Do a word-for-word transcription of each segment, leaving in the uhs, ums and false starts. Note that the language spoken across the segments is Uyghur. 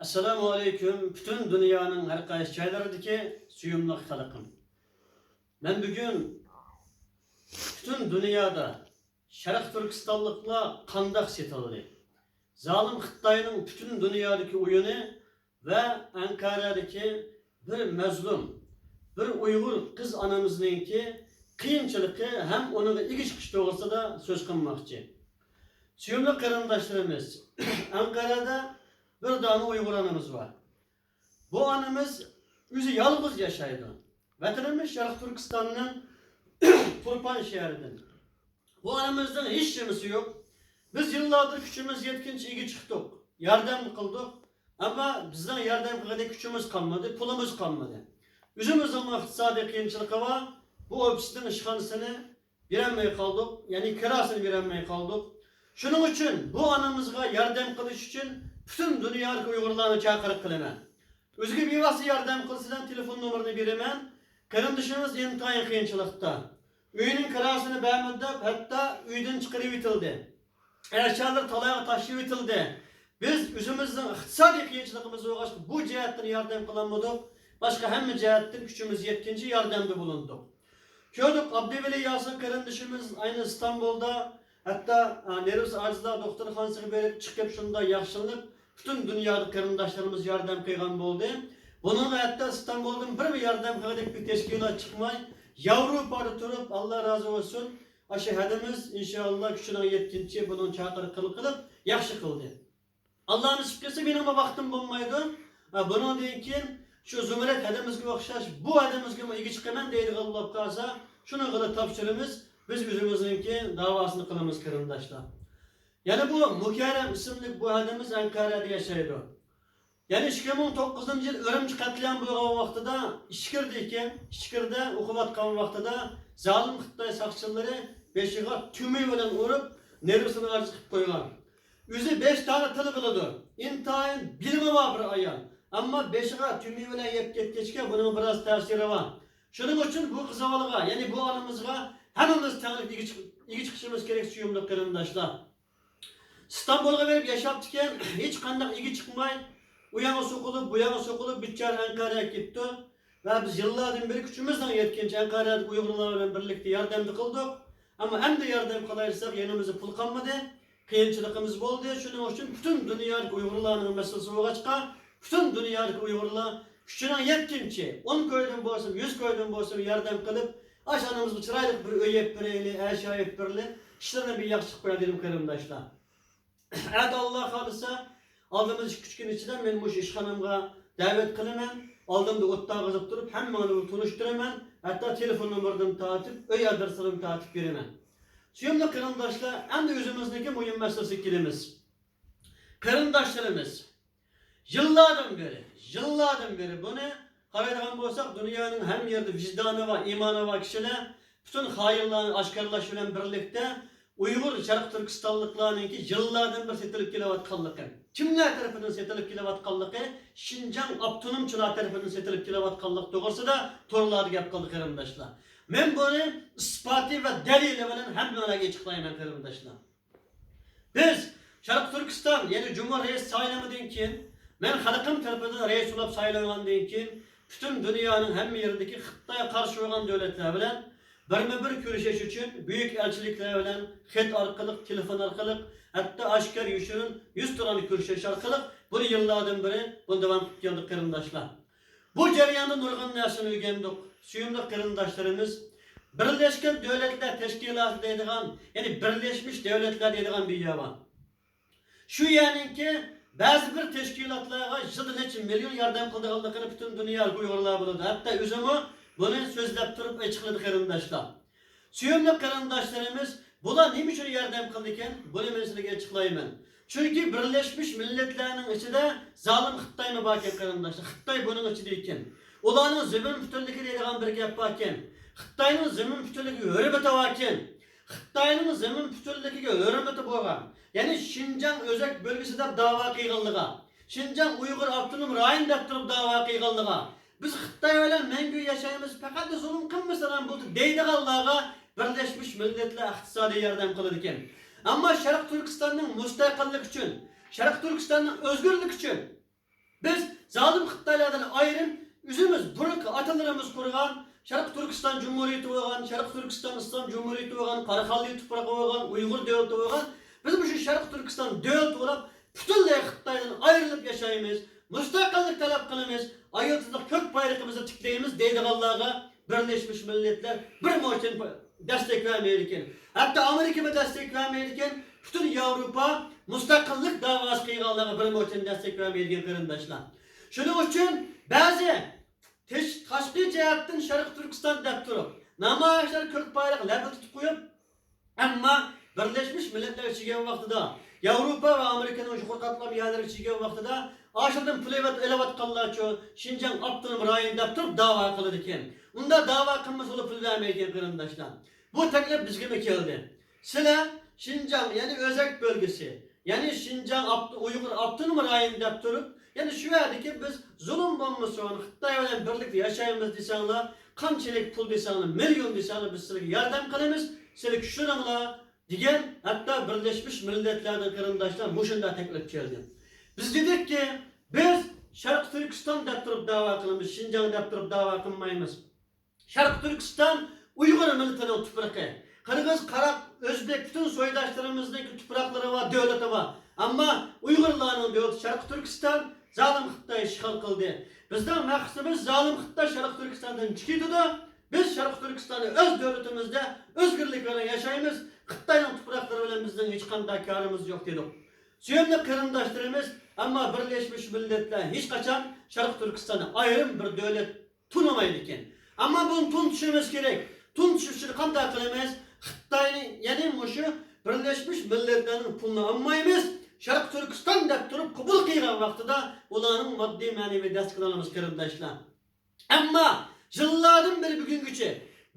ئەسسالامۇ ئەلەيكۇم، پۈتۈن دۇنيانىڭ ھەر قايسى جايلىرىدىكى سۆيۈملۈك خەلقىم. مەن بۈگۈن پۈتۈن دۇنيادا شەرقىي تۈركىستانلىقلار قانداق سېتىلدى، زالىم خىتاينىڭ پۈتۈن دۇنيادىكى ئويۇنى ۋە ئەنقەرەدىكى بىر مەزلۇم، بىر ئۇيغۇر قىز ئانىمىزنىڭكى قىيىنچىلىقى ھەم ئۇنىڭغا ئىگە چىقىش توغرىسىدا سۆز قىلماقچى. سۆيۈملۈك قېرىنداشلىرىمىز، ئەنقەرەدە بىر دانە ئۇيغۇر ئانىمىز بار. بۇ ئانىمىز ئۆزى يالغۇز ياشايدۇ. ۋەتىنىمىز شەرقىي تۈركىستاننىڭ تۇرپان شەھىرىدىن. بۇ ئانىمىزنىڭ ھېچ نېمىسى يوق. بىز يىللاردىر كۈچىمىز يەتكىنىچە ئىگە چىقتۇق، ياردەم قىلدۇق. ئەمما بىزنىڭ ياردەم قىلغۇدەك كۈچىمىز قالمىدى، پۇلىمىز قالمىدى. ئۆزىمىزنىڭ ئىقتىسادىي قىيىنچىلىقى بار. بۇ ئوفىسنىڭ ئىشخانىسىنى بېرەلمەي قالدۇق، يەنى كىراسىنى بېرەلمەي قالدۇق. شۇنىڭ ئۈچۈن بۇ ئانىمىزغا ياردەم قىلىش ئۈچۈن پۈتۈن دۇنيادىكى ئۇيغۇرلارنى چاقىرىق قىلىمەن. ئۆزىگە بىۋاسىتە ياردەم قىلسىلەر، تېلېفون نومۇرىنى بېرىمەن. قېرىندىشىمىز ئىنتايىن قىيىنچىلىقتا. ئۆيىنىڭ كىراسىنى بەرمىدى دەپ، ھەتتا ئۆيدىن چىقىرىۋېتىلدى. ئەشيالىرى تالايغا تاشلىۋېتىلدى. بىز ئۆزىمىزنىڭ ئىقتىسادىي قىيىنچىلىقىمىز بولغاچقا، بۇ جەھەتتىن ياردەم قىلالمىدۇق. باشقا ھەممە جەھەتتىن كۈچىمىز يەتكىنىچە ياردەمدە بولۇندۇق. كۆردۇق، ئابدۇۋەلى ياسىن قېرىندىشىمىز ئەينى ئىستانبۇلدا، ھەتتا، ئا، نېرۋىسى ئاجىزلار دوختۇرخانىسىغا بېرىپ چىقىپ، شۇندا ياخشىلىنىپ، پۈتۈن دۇنيادا قېرىنداشلىرىمىز ياردەم قىلغان بولدى. بۇنىڭغا ھەتتا ئىستانبۇلدىن بىرمۇ ياردەم قىلغۇدەك بىر تەشكىلات چىقماي، ياۋروپادا تۇرۇپ، ئاللا رازى بولسۇن، ئاشۇ ھەدىمىز، ئىنشائاللا، كۈچىنىڭ يەتكىنىچە بۇنىڭ چاقىرىقىنى قىلىپ، ياخشى قىلدى. ئاللا نېسىپ قىلسا، مېنىڭمۇ ۋاقتىم بولمايدۇ. ھە، بۇنىڭدىن كېيىن شۇ زۇمرەت ھەدىمىزگە ئوخشاش بۇ ھەدىمىزگىمۇ ئىگە چىقىمەن دەيدىغان بولۇپ قالسا، شۇنىڭغىلا تاپشۇرىمىز، بىز ئۆزىمىزنىڭكى داۋاسىنى قىلىمىز، قېرىنداشلار. يەنە بۇ مۇكەررەم ئىسىملىك بۇ ھەدىمىز ئەنقەرەدە ياشايدۇ. يەنە ئىككى مىڭ توققۇزىنچى يىل ئۈرۈمچى قەتلىئام بولغان ۋاقتىدا ئىچكىرىدە ئىكەن، ئىچكىرىدە ئوقۇۋاتقان ۋاقتىدا زالىم خىتاي ساقچىلىرى بېشىغا تۈمە بىلەن ئۇرۇپ، نېرۋىسىنى ئاجىز قىلىپ قويغان. ئۆزى بەش دانە تىل بىلىدۇ. ئىنتايىن بىلىمى بار بىر ئايال. ئەمما بېشىغا تۈمە بىلەن يەپ كەتكەچكە بۇنىڭ بىراز تەسىرى بار. شۇنىڭ ئۈچۈن بۇ قىزىۋالغا، يەنى بۇ ئانىمىزغا ھەممىمىز تەڭلىك ئىگە چىق-، ئىگە چىقىشىمىز كېرەك، سۆيۈملۈك قېرىنداشلار. ئىستانبۇلغا بېرىپ ياشاپتىكەن، ھېچقانداق ئىگە چىقماي، ئۇ ياڭغا سوقۇلۇپ، بۇ ياڭغا سوقۇلۇپ، بىچارە ئەنقەرەگە كېتىپتۇ. ۋە بىز يىللاردىن بېرى كۈچىمىزنىڭ يەتكىنىچە ئەنقەرەدىكى ئۇيغۇرلار بىلەن بىرلىكتە ياردەمدە قىلدۇق. ئەمما ئەمدى ياردەم قىلايساق، يېنىمىزدا پۇل قالمىدى. قىيىنچىلىقىمىز بولدى. شۇنىڭ ئۈچۈن پۈتۈن دۇنيادىكى ئۇيغۇرلارنىڭ مەسىلىسى بولغاچقا، پۈتۈن دۇنيادىكى ئۇيغۇرلار كۈچىنىڭ يەتكىنىچە، ئون كويدىن بولسۇن، يۈز كويدىن بولسۇن، ياردەم قىلىپ، ئاشۇ ئانىمىزغا چىرايلىق بىر ئۆي ئېلىپ بېرەيلى، ئەشيا ئېلىپ بېرىلى، ئىشلىرىنى بىر ياخشى قىلىپ قوياي دېدىم، قېرىنداشلار. ئەتە، ئاللا خالىسا، ئالدىمىزدىكى ئىككى ئۈچ كۈن ئىچىدە مەن مۇشۇ ئىشخانامغا دەۋەت قىلىمەن. ئالدىمدا ئولتۇرغۇزۇپ تۇرۇپ، ھەممىڭلارنى تونۇشتۇرىمەن. ھەتتا تېلېفون نومۇرىدىن تارتىپ، ئۆي ئادرېسلىرىنى تارتىپ بېرىمەن. سۆيۈملۈك قېرىنداشلار، ئەمدى ئۆزىمىزنىڭكى مۇھىم مەسىلىسىگە كېلىمىز. قېرىنداشلىرىمىز يىللاردىن بېرى، يىللاردىن بېرى بۇنى قارايدىغان بولساق، دۇنيانىڭ ھەممە يېرىدە ۋىجدانى بار، ئىمانى بار كىشىلەر پۈتۈن خائىنلارنى ئاشكارىلاش بىلەن بىرلىكتە ئۇيغۇر شەرقىي تۈركىستانلىقلارنىڭكى يىللاردىن بېرى سېتىلىپ كېلىۋاتقانلىقى، كىملەر تەرىپىدىن سېتىلىپ كېلىۋاتقانلىقى، شىنجاڭ ئاپتونومچىلار تەرىپىدىن سېتىلىپ كېلىۋاتقانلىقى توغرىسىدا تورلاردا گەپ قىلدى، قېرىنداشلار. مەن بۇنى ئىسپاتى ۋە دەلىلى بىلەن ھەممىڭلارغا ئېچىقلايمەن، قېرىنداشلار. بىز شەرقىي تۈركىستان، يەنى جۇمھۇر رەئىس سايلىمىدىن كېيىن، مەن خەلقىم تەرىپىدىن رەئىس بولۇپ سايلانغاندىن كېيىن، پۈتۈن دۇنيانىڭ ھەممە يېرىدىكى خىتايغا قارشى بولغان دۆلەتلەر بىلەن بىرمۇبىر كۆرۈشۈش ئۈچۈن بۈيۈك ئەلچىلىكلەر بىلەن خەت ئارقىلىق، تېلېفون ئارقىلىق، ھەتتا ئاشكارا يوشۇرۇن يۈزتۇرا كۆرۈشۈش ئارقىلىق بۇنى يىللاردىن بېرى بۇنى داۋام قىلىپ كەلدۇق، قېرىنداشلار. بۇ جەرياندا نۇرغۇن نەرسىنى ئۆگەندۇق. سۆيۈملۈك قېرىنداشلىرىمىز، بىرلەشكەن دۆلەتلەر تەشكىلاتى دەيدىغان، يەنى بىرلەشمىش دۆلەتلەر دەيدىغان بىر يەر بار. شۇ يەرنىڭكى بەزى بىر تەشكىلاتلارغا يىلدا نەچچە مىليون ياردەم قىلىدىغانلىقىنى پۈتۈن دۇنيا ئۇيغۇرلار بىلىدۇ. ھەتتا ئۆزىمۇ بۇنى سۆزلەپ تۇرۇپ ئېچىقلىدى، قېرىنداشلار. سۆيۈملۈك قېرىنداشلىرىمىز، بۇلار نېمە ئۈچۈن ياردەم قىلىدىكەن؟ بۇنى مەن سىلەرگە ئېچىقلايمەن. چۈنكى بىرلەشمىش مىللەتلەرنىڭ ئىچىدە زالىم خىتايمۇ باركەن، قېرىنداشلار. خىتاي بۇنىڭ ئىچىدە ئىكەن. ئۇلارنىڭ زېمىن پۈتۈنلۈكى دەيدىغان بىر گەپ باركەن. خىتاينىڭ زېمىن پۈتۈنلۈكىگە ھۆرمىتى باركەن. خىتاينىڭ زېمىن پۈتۈنلۈكىگە ھۆرمىتى بولغان، يەنى شىنجاڭ ئۆزەك بۆلگىسى دەپ داۋا قىلغانلىقىغا، شىنجاڭ ئۇيغۇر ئاپتونوم رايون دەپ تۇرۇپ داۋا قىلغانلىقىغا، بىز خىتاي بىلەن مەڭگۈ ياشايمىز، پەقەت زۇلۇم قىلمىسىلا بولدى دەيدىغانلارغا بىرلەشمىش مىللەتلەر ئىقتىسادىي ياردەم قىلىدىكەن. ئەمما شەرقىي تۈركىستاننىڭ مۇستەقىللىقى ئۈچۈن، شەرقىي تۈركىستاننىڭ ئۆزگۈرلۈكى ئۈچۈن، بىز زالىم خىتايلاردىن ئايرىم، ئۆزىمىز بۇرۇنقى ئاتىلىرىمىز قۇرغان شەرقىي تۈركىستان جۇمھۇرىيىتى بولغان، شەرقىي تۈركىستان ئىسلام جۇمھۇرىيىتى بولغان، قاراخانلىق تۇپرىقى بولغان، ئۇيغۇر دۆلىتى بولغان، بىز مۇشۇ شەرقىي تۈركىستان دۆلىتى بولۇپ، پۈتۈنلەي خىتايدىن ئايرىلىپ ياشايمىز، مۇستەقىللىك تەلەپ قىلىمىز، ئاي يۇلتۇزلۇق كۆك بايرىقىمىزنى تىكلەيمىز دەيدىغانلارغا بىرلەشمىش مىللەتلەر بىر موچەن دەستەك بەرمەيدىكەن. ھەتتا ئامېرىكىمۇ دەستەك بەرمەيدىكەن. پۈتۈن ياۋروپا مۇستەقىللىك داۋاسى قىلغانلارغا بىر موچەن دەستەك بەرمەيدىكەن، قېرىنداشلار. شۇنىڭ ئۈچۈن بەزى تېش-، تاشقى جەھەتتىن شەرقىي تۈركىستان دەپ تۇرۇپ، نامايىشلار، كۆك بايراق لەپىلدىتىپ قويۇپ، ئەمما بىرلەشمىش مىللەتلەرگە چىققان ۋاقتىدا، ياۋروپا ۋە ئامېرىكىنىڭ يۇقىرى قاتلام يەرلىرىگە چىققان ۋاقتىدا، ئاشۇندىن پۇل ئېلىۋات-، ئېلىۋاتقانلارچۇ، شىنجاڭ ئاپتونوم رايون دەپ تۇرۇپ داۋا قىلىدىكەن. ئۇنداق داۋا قىلمىسا، ئۇلار پۇل بەرمەيدىكەن، قېرىنداشلار. بۇ تەكلىپ بىزگىمۇ كەلدى. سىلەر شىنجاڭ، يەنى ئۆزەك بۆلگىسى، يەنى شىنجاڭ ئاپت-، ئۇيغۇر ئاپتونوم رايونى دەپ تۇرۇپ، يەنى شۇ يەردىكى بىز زۇلۇم بولمىسۇن، خىتاي بىلەن بىرلىكتە ياشايمىز دېسەڭلار، قانچىلىك پۇل دېسەڭلار، مىليون دېسەڭلار، بىز سىلەرگە ياردەم قىلىمىز، سىلەر كۈچلىنىڭلار دېگەن، ھەتتا بىرلەشمىش مىللەتلەردىن قېرىنداشلار مۇشۇنداق تەكلىپ كەلدى. بىز دېدۇقكى، بىز شەرقىي تۈركىستان دەپ تۇرۇپ داۋا قىلىمىز، شىنجاڭ دەپ تۇرۇپ داۋا قىلمايمىز. شەرقىي تۈركىستان ئۇيغۇر مىللىتىنىڭ تۇپرىقى. قىرغىز، قاراق، ئۆزبېك، پۈتۈن سويداشلىرىمىزنىڭ تۇپراقلىرى بار، دۆلىتى بار. ئەمما ئۇيغۇرلارنىڭ دۆلىتى شەرقىي تۈركىستان، زالىم خىتاي ئىشغال قىلدى. بىزنىڭ مەقسىتىمىز زالىم خىتاي شەرقىي تۈركىستاندىن چىقىدۇ. بىز شەرقىي تۈركىستاندا ئۆز دۆلىتىمىزدە ئۆزگىرلىك بىلەن ياشايمىز. خىتاينىڭ تۇپراقلىرى بىلەن بىزنىڭ ھېچقانداق كارىمىز يوق دېدۇق. سۆيۈملۈك قېرىنداشلىرىمىز، ئەمما بىرلەشمىش مىللەتلەر ھېچقاچان شەرقىي تۈركىستاننى ئايرىم بىر دۆلەت تونۇمايدىكەن. ئەمما بۇنى تونۇتۇشىمىز كېرەك. تونۇتۇش ئۈچۈن قانداق قىلىمىز؟ خىتاينى، يەنى مۇشۇ بىرلەشمىش مىللەتلەرنىڭ پۇلىنى ئالمايمىز. شەرقىي تۈركىستان دەپ تۇرۇپ قوبۇل قىلغان ۋاقتىدا ئۇلارنىڭ ماددىي مەنىۋى دەستىكىنى ئالىمىز، قېرىنداشلار. ئەمما يىللاردىن بېرى بۈگۈنگىچە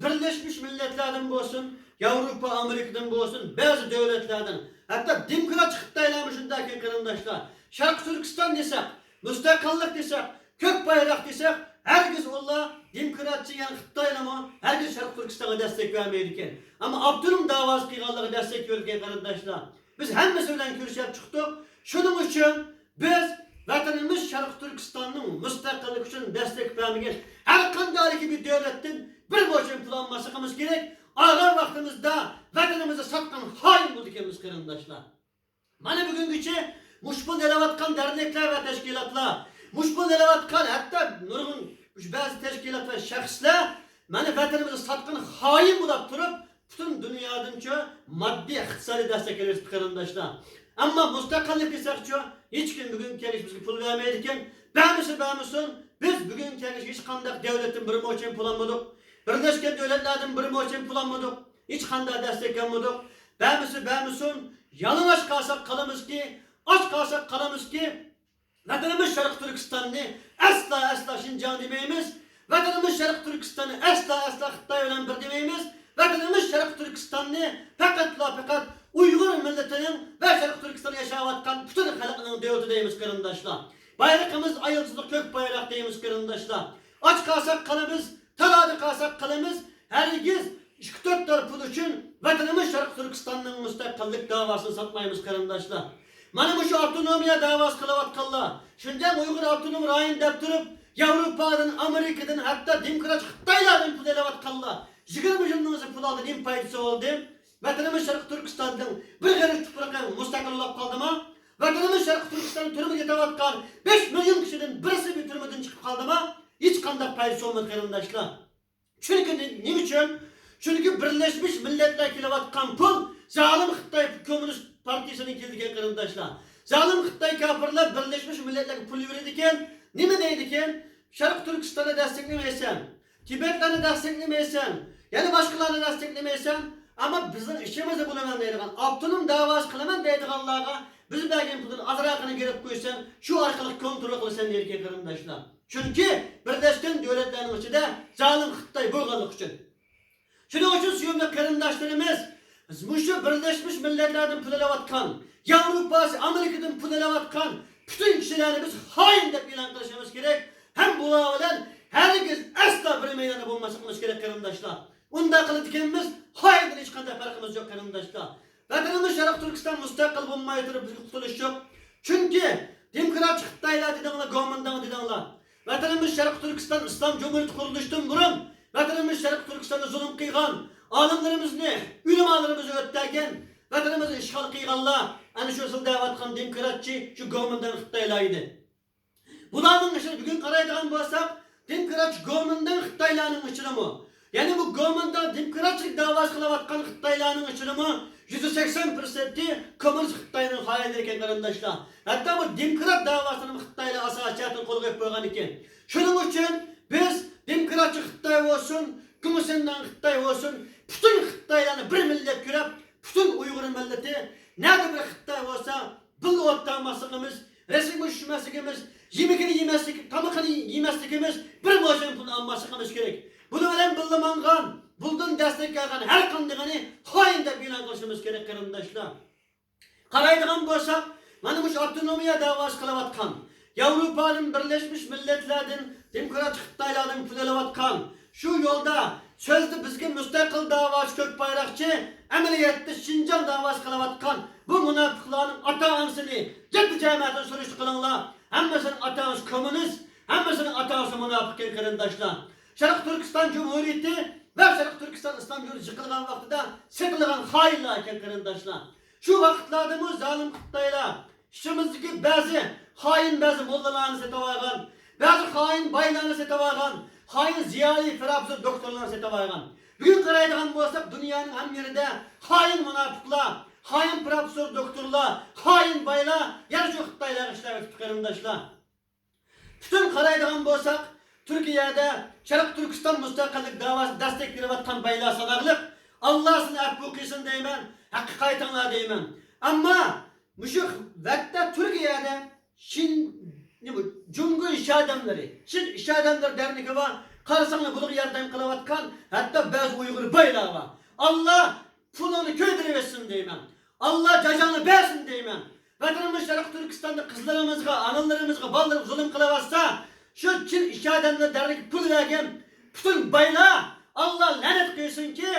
بىرلەشمىش مىللەتلەردىن بولسۇن، ياۋروپا، ئامېرىكىدىن بولسۇن، بەزى دۆلەتلەردىن، ھەتتا دېموكراتچى خىتايلارمۇ شۇنداككەن، قېرىنداشلار. شەرقىي تۈركىستان دېسەك، مۇستەقىللىق دېسەك، كۆك بايراق دېسەك، ھەرگىز ئۇلار دېموكراتچى، يەنى خىتايلارمۇ ھەرگىز شەرقىي تۈركىستانغا دەستەك بەرمەيدىكەن. ئەمما ئاپتونوم داۋاسى قىلغانلارغا دەستەك بېرىدىكەن، قېرىنداشلار. بىز ھەممىسى بىلەن كۆرۈشۈپ چىقتۇق. شۇنىڭ ئۈچۈن بىز ۋەتىنىمىز شەرقىي تۈركىستاننىڭ مۇستەقىللىكى ئۈچۈن دەستەك بەرمىگەن ھەر قانداقكى بىر دۆلەتتىن بىر موچەن پۇل ئالماسلىقىمىز كېرەك. ئالغان ۋاقتىمىزدا ۋەتىنىمىزنى ساتقان خائىن بولىدىكەنمىز، قېرىنداشلار. مانا بۈگۈنگىچە مۇشۇ پۇل ئېلىۋاتقان دەرنەكلەر ۋە تەشكىلاتلار، مۇشۇ پۇل ئېلىۋاتقان ھەتتا نۇرغۇن بەزى تەشكىلات ۋە شەخسلەر مانا ۋەتىنىمىزنى ساتقان خائىن بولاپ تۇرۇپ، پۈتۈن دۇنيادىنچۇ ماددىي ئىقتىسادىي دەستەك ئېلىۋېتىپتۇ، قېرىنداشلار. ئەمما مۇستەقىللىك دېسەكچۇ، ھېچكىم بۈگۈنكى كەلگۈچە بىزگە پۇل بەرمەيدىكەن. بەرمىسە بەرمىسۇن، بىز بۈگۈنكى كەلگۈچە ھېچقانداق دۆلەتتىن بىر موچەن پۇل ئالمىدۇق. بىرلەشكەن دۆلەتلەردىن بىر موچەن پۇل ئالمىدۇق. ھېچقانداق دەستەك ئالمىدۇق. بەرمىسە بەرمىسۇن، يالىڭاچ قالساق قالىمىزكى، ئاچ قالساق قالىمىزكى، ۋەتىنىمىز شەرقىي تۈركىستاننى ئەسلا، ئەسلا شىنجاڭ دېمەيمىز. ۋەتىنىمىز شەرقىي تۈركىستاننى ئەسلا، ئەسلا خىتاي بىلەن بىر دېمەيمىز. ۋەتىنىمىز شەرقىي تۈركىستاننى پەقەتلا پەقەت ئۇيغۇر مىللىتىنىڭ ۋە شەرقىي تۈركىستاندا ياشاۋاتقان پۈتۈن خەلقنىڭ دۆلىتى دەيمىز، قېرىنداشلار. بايرىقىمىز ئاي يۇلتۇزلۇق كۆك بايراق دەيمىز، قېرىنداشلار. ئاچ قالساق قالىمىز، تالادا قالساق قالىمىز، ھەرگىز ئىككى تۆت تال پۇل ئۈچۈن ۋەتىنىمىز شەرقىي تۈركىستاننىڭ مۇستەقىللىك داۋاسىنى ساتمايمىز، قېرىنداشلار. مانا مۇشۇ ئاپتونومىيە داۋاسى قىلىۋاتقانلار، شىنجاڭ ئۇيغۇر ئاپتونوم رايون دەپ تۇرۇپ، ياۋروپادىن، ئامېرىكىدىن، ھەتتا دېموكراتىك خىتايلاردىن پۇل ئېلىۋاتقانلار، يىگىرمە يىلنىڭ ئىچىدە پۇل ئالدى، نېمە پايدىسى بولدى؟ ۋەتىنىمىز شەرقىي تۈركىستاندىن بىر غېرىب تۇپرىقى مۇستەقىل بولۇپ قالدىمۇ؟ ۋەتىنىمىز شەرقىي تۈركىستان تۈرمىدە يېتىۋاتقان بەش مىليون كىشىدىن بىرسى بىر تۈرمىدىن چىقىپ قالدىمۇ؟ ھېچقانداق پايدىسى بولمىدى، قېرىنداشلار. چۈنكى نى-، نېمە ئۈچۈن؟ چۈنكى بىرلەشمىش مىللەتلەر كېلىۋاتقان پۇل زالىم خىتاي كوممۇنىست پارتىيىسىدىن كېلىدىكەن، قېرىنداشلار. زالىم خىتاي كاپىرلار بىرلەشمىش مىللەتلەرگە پۇل بېرىدىكەن، نېمە دەيدىكەن؟ شەرقىي تۈركىستاننى دەستەكلىمەيسەن، تىبەتلەرنى دەستەكلىمەيسەن، يەنە باشقىلارنى دەستەكلىمەيسەن، ئەمما بىزنىڭ ئىچىمىزدە بولىمەن دەيدىغان، ئاپتونوم داۋاسى قىلىمەن دەيدىغانلارغا بىز بەرگەن پۇلدىن ئازراقىنى بېرىپ قويىسەن، شۇ ئارقىلىق كونترول قىلىسەن دەيدىكەن، قېرىنداشلار. چۈنكى بىرلەشكەن دۆلەتلەرنىڭ ئىچىدە زالىم خىتاي بولغانلىقى ئۈچۈن. شۇنىڭ ئۈچۈن سۆيۈملۈك قېرىنداشلىرىمىز، مۇشۇ بىرلەشمىش مىللەتلەردىن پۇل ئېلىۋاتقان، ياۋروپاسى، ئامېرىكىدىن پۇل ئېلىۋاتقان پۈتۈن كىشىلەرنى بىز خائىن دەپ ئېلان قىلىشىمىز كېرەك. ھەم بۇلار بىلەن ھەرگىز ئەسلا بىر مەيداندا بولماسلىقىمىز كېرەك، قېرىنداشلار. ئۇنداق قىلىدىكەنمىز، خائىندىن ھېچقانداق پەرقىمىز يوق، قېرىنداشلار. ۋەتىنىمىز شەرقىي تۈركىستان مۇستەقىل بولماي تۇرۇپ بىزگە قۇتۇلۇش يوق. چۈنكى دېموكراتچى خىتايلار دېدىڭلار، گومىنداڭ ۋەتىنىمىز شەرقىي تۈركىستان ئىسلام جۇمھۇرىيىتى قۇرۇلۇشتىن بۇرۇن ۋەتىنىمىز شەرقىي تۈركىستاندا زۇلۇم قىلغان، ئالىملىرىمىزنى، ئۆلىمالىرىمىزنى ئۆلتۈرگەن، ۋەتىنىمىزنى ئىشغال قىلغانلار ئەنە شۇ سىز دەۋاتقان دېموكراتچى شۇ گومىنداڭ خىتايلار ئىدى. بۇلارنىڭ ئىچىدە بۈگۈن قارايدىغان بولساق، دېموكراتچى گومىنداڭ خىتايلارنىڭ ئىچىدىمۇ، يەنى بۇ گومىنداڭ دېموكراتچىلىق داۋاسى قىلىۋاتقان خىتايلارنىڭ ئىچىدىمۇ يۈزدە سەكسەن پىرسەنتى كوممۇنىست خىتاينىڭ خائىنلىرى ئىكەن، قېرىنداشلار. ھەتتا بۇ دېموكرات داۋاسىنىمۇ خىتايلار ئاساسىي جەھەتتىن قولغا ئېلىپ قويغان ئىكەن. شۇنىڭ ئۈچۈن بىز دېموكراتچى خىتاي بولسۇن، گومىنداڭ خىتاي بولسۇن، پۈتۈن خىتايلارنى بىر مىللەت كۆرۈپ، پۈتۈن ئۇيغۇر مىللىتى نەدە بىر خىتاي بولسا، بىللە ئوتتا ئالماسلىقىمىز، رەسىمگە چۈشمەسلىكىمىز، يېمىكىنى يېمەسلىك، تامىقىنى يېمەسلىكىمىز، بىر موچەن پۇلنى ئالماسلىقىمىز كېرەك. بۇنىڭ بىلەن بىللە ماڭغان، بۇلدىن دەسلەپ كەلگەن ھەر قاندىقىنى خائىن دەپ ئېلان قىلىشىمىز كېرەك، قېرىنداشلار. قارايدىغان بولساق، مانا مۇشۇ ئاپتونومىيە داۋاسى قىلىۋاتقان، ياۋروپادىن، بىرلەشمىش مىللەتلەردىن، دېموكراتىك خىتايلاردىن پۇل ئېلىۋاتقان، شۇ يولدا سۆزدە بىزگە مۇستەقىل داۋاسى، كۆك بايراقچى، ئەمەلىيەتتە شىنجاڭ داۋاسى قىلىۋاتقان بۇ مۇناپىقلارنىڭ ئاتا-ئانىسىنى، جەددىي جەمەتىنى سۈرۈشتە قىلىڭلار. ھەممىسىنىڭ ئاتا-ئانىسى كوممۇنىست، ھەممىسىنىڭ ئاتا-ئانىسى مۇناپىق ئىكەن، قېرىنداشلار. شەرقىي تۈركىستان جۇمھۇرىيىتى ۋە شەرقىي تۈركىستان ئىسلام جۇمھۇرىيىتى يىقىلغان ۋاقتىدا سېتىلغان خائىنلار ئىكەن، قېرىنداشلار. شۇ ۋاقىتلاردىمۇ زالىم خىتايلار ئىچىمىزدىكى بەزى خائىن، بەزى موللىلارنى سېتىۋالغان، بەزى خائىن بايلارنى سېتىۋالغان، خائىن زىيالىي پروفېسسور دوكتورلارنى سېتىۋالغان. بۈگۈن قارايدىغان بولساق، دۇنيانىڭ ھەممە يېرىدە خائىن مۇناپىقلار، خائىن پروفېسسور دوكتورلار، خائىن بايلار يەنە شۇ خىتايلارغا ئىشلەۋېتىپتۇ، قېرىنداشلار. پۈتۈن قارايدىغان بولساق، تۈركىيەدە شەرقىي تۈركىستان مۇستەقىللىق داۋاسىغا دەستەك بېرىۋاتقان بايلار ساناقلىق. ئاللا سىلەرنى ئەپۇ قىلسۇن دەيمەن، ھەققە قايتىڭلار دەيمەن. ئەمما مۇشۇ ۋەتتە تۈركىيەدە شىن، نېمە، جۇڭگو ئىش ئادەملىرى، چىن ئىش ئادەملىرى دەرنىكى بار. قارىساڭلار بۇلارغا ياردەم قىلىۋاتقان ھەتتا بەزى ئۇيغۇر بايلار بار. ئاللا پۇلۇڭنى كۆيدۈرۈۋەتسۇن دەيمەن. ئاللا جازاڭنى بەرسۇن دەيمەن. ۋەتىنىمىز شەرقىي تۈركىستاندا قىزلىرىمىزغا، ئانىلىرىمىزغا، بالىلىرىمىزغا زۇلۇم قىلىۋاتسا، شۇ چىن ئىش ئادەملىرى دەرنىكى پۇل بەرگەن پۈتۈن بايلار، ئاللا لەنەت قىلسۇنكى،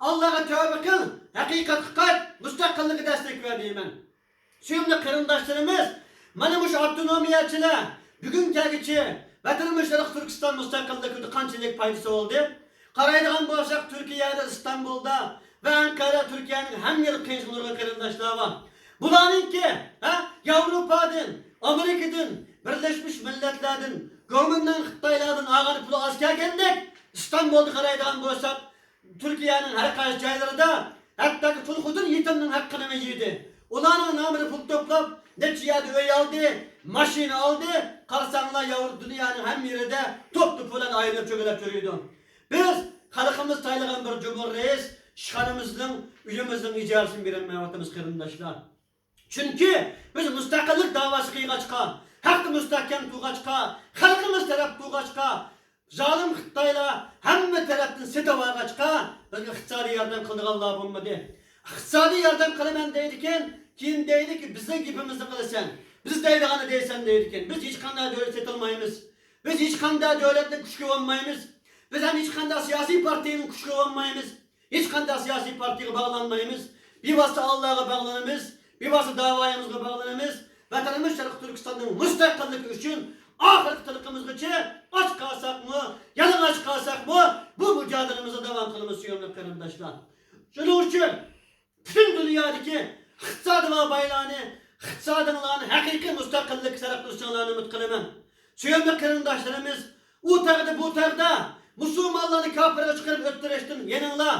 ئاللاغا تەۋبە قىل، ھەقىقەتكە قايت، مۇستەقىللىققا دەستەك بەر دەيمەن. سۆيۈملۈك قېرىنداشلىرىمىز، مانا مۇشۇ ئاپتونومىيەچىلەر بۈگۈن كەلگۈچە ۋەتىنىمىز شەرقىي تۈركىستان مۇستەقىللىقىدا قانچىلىك پايدىسى بولدى؟ قارايدىغان بولساق، تۈركىيەدە، ئىستانبۇلدا ۋە ئەنقەرە، تۈركىيەنىڭ ھەممە يېرىدە قىيىنچىلىقتا تۇرغان قېرىنداشلار بار. بۇلارنىڭكى، ھە، ياۋروپادىن، ئامېرىكىدىن، بىرلەشمىش مىللەتلەردىن، گومىنداڭ خىتايلاردىن ئالغان پۇلى ئاز كەلگەندەك، ئىستانبۇلدا قارايدىغان بولساق، تۈركىيەنىڭ ھەر قايسى جايلىرىدا ھەتتاكى تۇل خوتۇن يېتىمنىڭ ھەققىنىمۇ يېدى. ئۇلارنىڭ نامىدا پۇل توپلاپ، نەچچە يەردە ئۆي ئالدى، ماشىنا ئالدى. قارىساڭلار، ياۋروپا، دۇنيانىڭ ھەممە يېرىدە توپتوپۇلان ئايرىلىپ چۆگىلەپ يۈرىدۇ. بىز خەلقىمىز سايلىغان بىر جۇمھۇر رەئىس ئىشخانىمىزنىڭ، ئۆيىمىزنىڭ ئىجارىسىنى بېرەلمەيۋاتىمىز، قېرىنداشلار. چۈنكى بىز مۇستەقىللىق داۋاسى قىلغاچقا، ھەقنى مۇستەھكەم تۇرغاچقا، خەلقىمىز تەرەپ تۇرغاچقا، زالىم خىتايلار ھەممە تەرەپتىن سېتىۋالغاچقا، بىزگە ئىقتىسادىي ياردەم قىلىدىغانلار بولمىدى. ئىقتىسادىي ياردەم قىلىمەن دەيدىكەن، كېيىن دەيدىكى، بىزنىڭ گېپىمىزنى قىلىسەن، بىز دەيدىغاننى دەيسەن دەيدىكەن. بىز ھېچقانداق دۆلەت سېتىلمايمىز. بىز ھېچقانداق دۆلەتنىڭ كۈچىگە بولمايمىز. بىز ھەم ھېچقانداق سىياسىي پارتىيەنىڭ كۈچىگە بولمايمىز. ھېچقانداق سىياسىي پارتىيەگە باغلانمايمىز. بىۋاسىتە ئاللاغا باغلىنىمىز. بىۋاسىتە داۋايىمىزغا باغلىنىمىز. ۋەتىنىمىز شەرقىي تۈركىستاننىڭ مۇستەقىللىقى ئۈچۈن ئاخىرقى تىنىقىمىزغىچە ئاچ قالساقمۇ، يالىڭاچ قالساقمۇ، بۇ مۇجادىلىمىزنى داۋام قىلىمىز، سۆيۈملۈك قېرىنداشلار. شۇنىڭ ئۈچۈن پۈتۈن دۇنيادىكى ئىقتىسادى بار بايلارنى، ئىقتىسادىڭلارنى ھەقىقىي مۇستەقىللىككە سەرپ قىلىشىڭلارنى ئۈمىد قىلىمەن. سۆيۈملۈك قېرىنداشلىرىمىز، ئۇ تەغدە، بۇ تەغدە مۇسۇلمانلارنى كاپىرغا چىقىرىپ ئۆلتۈرۈشتىن يېنىڭلار.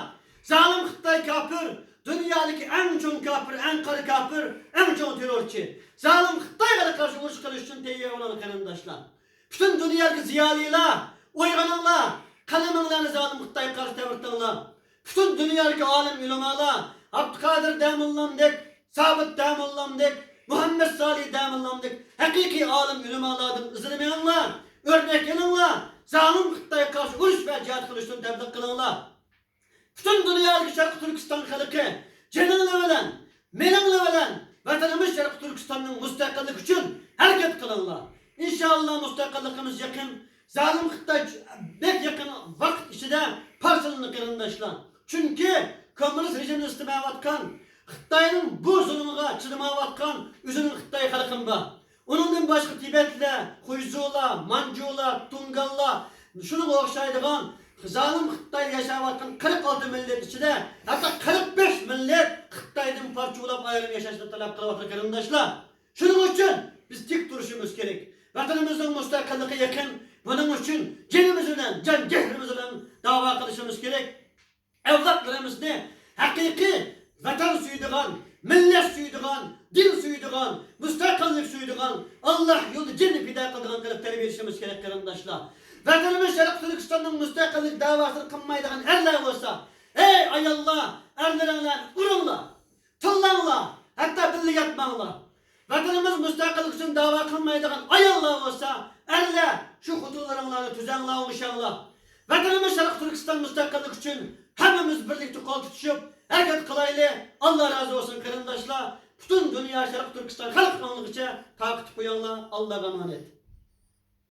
زالىم خىتاي كاپىر، دۇنيادىكى ئەڭ چوڭ كاپىر، ئەڭ قارا كاپىر، ئەڭ چوڭ تېررورچى. زالىم خىتايغا قارشى ئۇرۇش قىلىش ئۈچۈن تەييار بولۇڭلار، قېرىنداشلار. پۈتۈن دۇنيادىكى زىيالىيلار، ئويغىنىڭلار، قەلىمىڭلارنى زالىم خىتايغا قارشى تەۋرىتىڭلار. پۈتۈن دۇنيادىكى ئالىم ئۆلىمالار، ئابدۇقادىر دەموللامدەك، سابىت دەموللامدەك، مۇھەممەد سالىھ دەموللامدەك ھەقىقىي ئالىم ئۆلىمالاردىن ئىزدىنىپ مېڭىڭلار، ئۆرنەك ئېلىڭلار، زالىم خىتايغا قارشى ئۇرۇش ۋە جىھاد قىلىشتىن تەبلىغ قىلىڭلار. پۈتۈن دۇنيادىكى شەرقىي تۈركىستان خەلقى، جېنىڭلار بىلەن، مېلىڭلار بىلەن ۋەتىنىمىز شەرقىي تۈركىستاننىڭ مۇستەقىللىكى ئۈچۈن ھەرىكەت قىلىڭلار. ئىنشائاللا، مۇستەقىللىقىمىز يېقىن. زالىم خىتاي بەك يېقىن ۋاقىت ئىچىدە پارچىلىنىدۇ، قېرىنداشلار. چۈنكى كوممۇنىست رېژىمنى ئىستىمەيۋاتقان، خىتاينىڭ بۇ زۇلمىغا چىدىمايۋاتقان ئۆزىنىڭ خىتاي خەلقىمۇ بار. ئۇنىڭدىن باشقا تىبەتلەر، خۇيزۇلار، مانجۇلار، تۇڭگانلار، شۇنىڭغا ئوخشايدىغان زالىم خىتايدا ياشاۋاتقان قىرىق ئالتە مىللەت ئىچىدە ھەتتا قىرىق بەش مىللەت خىتايدىن پارچە ئۇلاپ ئايرىم ياشاشنى تەلەپ قىلىۋاتىدۇ، قېرىنداشلار. شۇنىڭ ئۈچۈن بىز تىك تۇرۇشىمىز كېرەك. ۋەتىنىمىزنىڭ مۇستەقىللىقى يېقىن. بۇنىڭ ئۈچۈن جېنىمىز بىلەن، جان جەھلىمىز بىلەن داۋا قىلىشىمىز كېرەك. ئەۋلادلىرىمىزنى ھەقىقىي ۋەتەن سۆيىدىغان، مىللەت سۆيىدىغان، دىن سۆيىدىغان، مۇستەقىللىق سۆيىدىغان، ئاللا يولىدا جېنىنى پىدا قىلىدىغان قىلىپ تەربىيەلىشىمىز كېرەك، قېرىنداشلار. ۋەتىنىمىز شەرقىي تۈركىستاننىڭ مۇستەقىللىك داۋاسىنى قىلمايدىغان ئەرلەر بولسا، ئەي ئاياللار، ئەرلىرىڭلارنى ئۇرۇڭلار، تىللاڭلار، ھەتتا بىللە ياتماڭلار. ۋەتىنىمىز مۇستەقىللىق ئۈچۈن داۋا قىلمايدىغان ئاياللار بولسا، ئەرلەر، شۇ خوتۇنلىرىڭلارنى تۈزەڭلار، ئوڭشاڭلار. ۋەتىنىمىز شەرقىي تۈركىستان مۇستەقىللىك ئۈچۈن ھەممىمىز بىرلىكتە قول تۇتۇشۇپ ھەرىكەت قىلايلى. ئاللا رازى بولسۇن، قېرىنداشلار. پۈتۈن دۇنيا شەرقىي تۈركىستان خەلق ئاڭلىغۇچە تارقىتىپ قويۇڭلار. ئاللاغا ئامانەت.